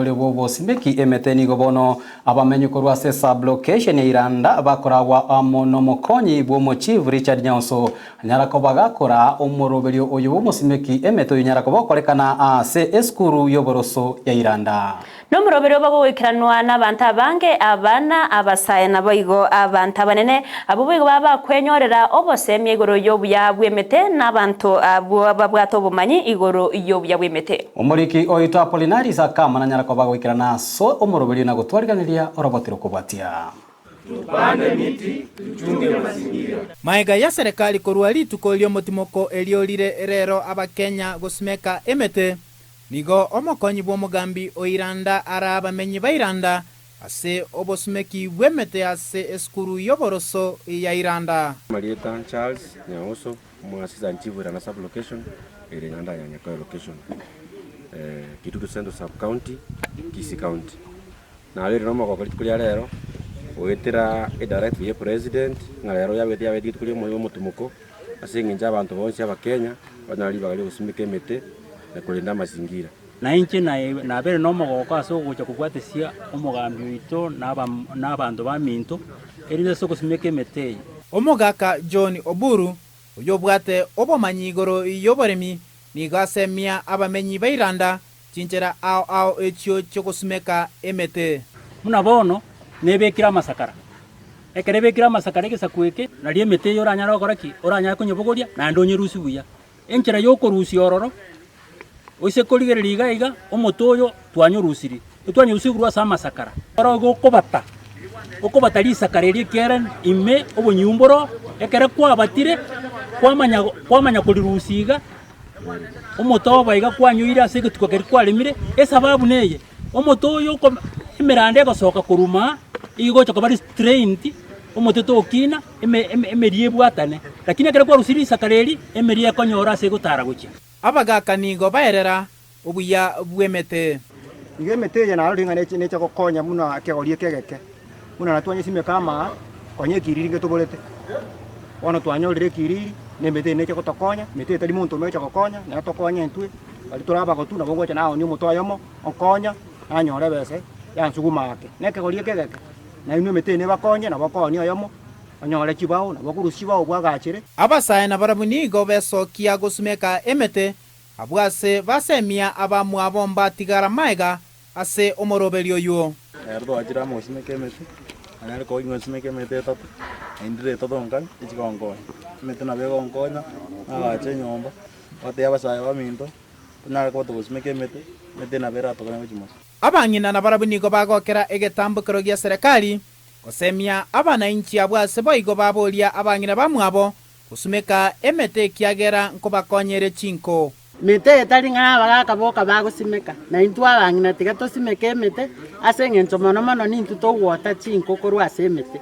omoroberio bw'obosimeki emete nigo bono abamenyi korwa ase sub-location ya Iranda bakoragwa amo nomokonyi bw'omochief Richard Nyaoso anyara koba gakora omoroberio oyo bw'omosimeki emete oyo nyara koba okorekana ase esukuru y'oboroso ya Iranda. Nomoroberio bagoikeranwa nabanto abange, abana, abasae, naboigo abanto abanene, abwo boigo baba bakwenyorera obosemia igoro y'obuya bw'emete, na abanto abwo babwate obomanyi igoro y'obuya bw'emete. Omoriki oito Apollinaris akamana anyare koba goikerana ase omoroberio na gotwariganeria oroboti rokobwatia. Tupande miti, tuchunge mazingira. Magega ya serikali korwa rituko ri'omotimoko erio rire rero Abakenya gosimeka emete, Nigo omokonyi bw'omogambi o Iranda ara abamenyi ba Iranda ase obosumeki bw'emete ase esukuru y'oboroso ya Iranda. Amarieta, Charles Nyaoso, Omoasisa Chief Iranda Sub Location, ere Nyanda ya Nyakoe Location, Kitutu Central Sub County, Kisii County. Nabeire nomogoko rituko ria rero, goetera edirective ya President, ng'a rero yabete yabete rituko ria omoyo omotumoko, Ase engencho abanto bonsi Abakenya banyore ribaga ri'ogosimeka emete na korenda amasingira. Na inche nabeire nomogooko ase ogocha kobwatesia omogambi oito na abanto baminto, erinde ase ogosimeka emete eye. Omogaka John Oburu, oyobwate obomanyi igoro y'oboremi, nigo asemia abamenyi ba Iranda chinchera ao ao echio chi'ogosimeka emete. Buna bono nebekire amasakara. Ekero ebekire amasakara egesaku eke, nario emete eye oranyare gokora ki? Oranyare konyebogoria naende onyerusie buya. Enchera y'okorusia ororo, oise korigereria iga iga, omote oyo twanyorusirie, etwanyorusirie korwa ase amasakara. Oro igo okobata, okobata risakara erio ekiagera ime obonyimbu mboro, ekero kwabatire, kwamanya kwamanya korirusia iga, omote obo iga kwanyoire ase egetuko keria kwaremire, esababu neye, omote oyo okome emeranda egosoka korwa maa, igocha koba restrained, omote tokina, eme eme emeria ebwatane. Lakini ekero kwarusirie risakara eri, emeria ekonyora ase egotara gochia. Abagaaka nigo baerera obuya bw'emete. Igo emete eye narorire ng'a neche necha gokonya buna ekegori eke egeke, buna natwanyesimeka amaa, konya ekiriri ngetoborete. Bono twanyorire ekiriri, na emete eye neche gotokonya, emete eye tari monto ome ocha gokonya, nere tokonye intwe, baria tore abagotu nabo ngocha naonia omote oyomo, onkonya, nanyora ebesa yansuguma ake. Na ekegori eke egeke, nainwe emete eye nebakonye, nabo okoonia oyomo, onyore chibao, nabo okorusia chibao bwagachere. Abasae nabarabwo nigo besokia gosumeka emete Abwo ase basemia abamwabo mbatigara magega ase omoroberio oyio. Ere twachire amo gosimeka emete, nanyare koba ingosimeka emete etato, naende etato nkani echigonkonya. Emete nabo egonkonya, nagacha enyomba, gotebia abasae baminto, tonyare koba togosimeka emete, emete nabo eratokonye gochia mono. Abang'ina nabarabwo nigo bagokera egetambokero gia serekari gosemia abanainchi abwo ase boigo baboria abang'ina bamwabo Gosumeka emete ekiagera nkobakonyere chinko. Mete etari ng'a abagaaka boka bagosimeka, na intwe abang'ina tiga tosimeke emete, ase engencho mono mono nintwe togwota chinko korwa ase emete.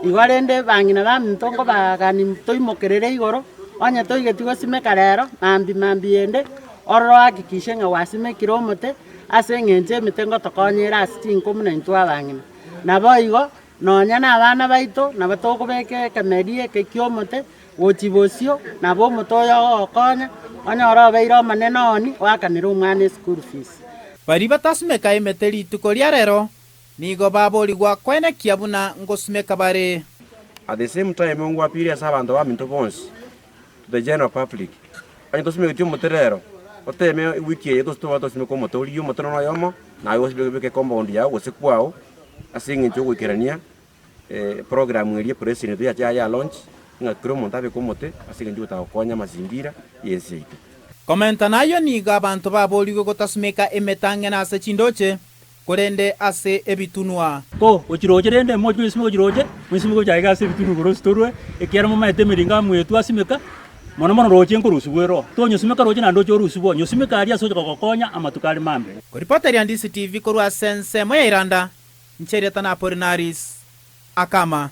Igo rende bang'ina baminto nkobagani toimokerere igoro, onye toigeti gosimeka rero, mambia mambia ende, ororo ohakikishe ng'a gwasimekire omote, ase engencho emete ngotokonya ere ase chinko buna intwe abang'ina. Naboigo, Nonya nabana baito nabo tokobeka ekemeri eke ki'omote gochia bosio, nabo omote oyo ogokonya, onyore obeire omonene oni, oakanere omwana eschool fees. Baria batasumeka emete rituko ria rero nigo baborigwa koenekia buna ngosumeka bare. At the same time ngwapire ase abanto baminto bonsi, to the general public, onye tosimegeti omote rero, oteme ewiki eye gose toba tosimeka omote, origie omote nonya oyomo, naye obeke ecompound yago gose kwao. Ase eng'encho y'ogoikerania eprogram eria president yacha ya launch ng'a kera omonto abeke omote ase eng'encho y'ogotaka gokonya amazingira y'ense yaito. Komenta nayio nigo abanto baborigwe gotasumeka emetang'ana ase chindoche, korende ase ebitunwa. Ko gochiroche rende moche gosimeka gochiroche, mosimeke gocha aiga ase ebitunwa igoro ositorwe, ekiagera momaete emeringo amwetwe asimeka, mono mono roche nkorusibwa ere oo. Tonyosimeka roche naende oche orusibwe oo, nyosimeka aria ase ocha kogokonya amatuko are mambia. Koripoteria Ndisi TV korwa ase ensemo ya Iranda, inche erieta na Apolinaris Akama.